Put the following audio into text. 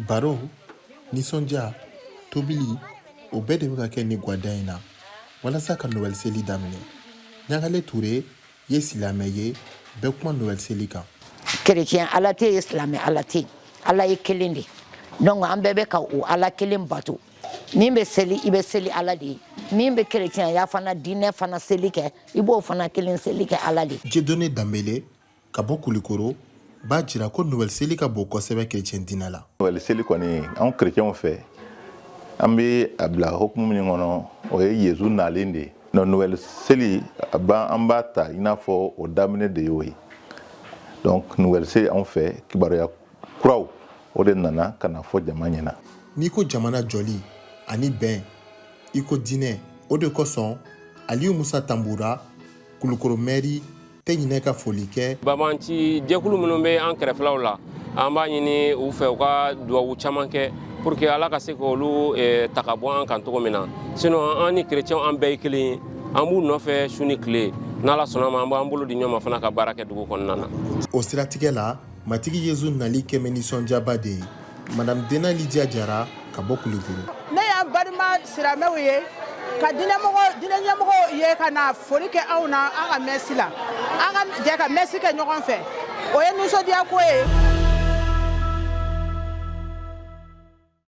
Baro, nisɔndiya, tobili, o bɛɛ de bɛ ka kɛ nin gwada in na walasa ka Noël seli daminɛ. Ɲagale Ture ye silamɛ ye, bɛ kuma Noël seli kan. Kerecɛn Ala tɛ yen, silamɛ Ala tɛ yen, Ala ye kelen de. Donc an bɛɛ bɛ ka o Ala kelen bato. Min bɛ seli, i bɛ seli Ala de ye. Min bɛ kerecɛnya fana, diinɛ fana seli kɛ, i b'o fana kelen seli kɛ Ala de ye. Jedone Danbele ka bɔ Kulikoro b'a jira ko Noël seli ka bon kosɛbɛ kerecɛn diinɛ la. Noël seli kɔni, anw kerecɛnw fɛ, an bɛ a bila hukumu min kɔnɔ, o ye Yezu nalen de ye. Noël seli, an b'a ta i n'a fɔ o daminɛ de y'o ye. Donc Noël seli anw fɛ, kibaruya kuraw o de nana ka na fɔ jama ɲɛna. N'i ko jamana jɔli ani bɛn, i ko diinɛ. O de kosɔn Aliyu Musa Tanbura, Kulukoro mɛri, tɛ ɲinɛ ka foli kɛ. Banbaanci jɛkulu minnu bɛ an kɛrɛfɛlaw la, an b'a ɲini u fɛ u ka duwawu caman kɛ pour que Ala ka se k'olu ta ka bɔ an kan cogo min na. Sinon an ni kerecɛnw, an bɛɛ ye kelen ye, an b'u nɔfɛ su ni tile. N'Ala sɔnna ma, an b'an bolo di ɲɔgɔn ma fana ka baara kɛ dugu kɔnɔna na. O siratigɛ la, Matigi Yezu nali kɛmɛ nisɔndiyaba de ye. Madame Dena Lidia Jara ka bɔ Kulukoro. Ne y'an balima silamɛw ye ka diinɛmɔgɔ, diinɛ ɲɛmɔgɔw ye ka na foli kɛ anw na an ka messe la, an ka jɛ ka messe kɛ ɲɔgɔn fɛ, o ye nisɔndiya ko ye.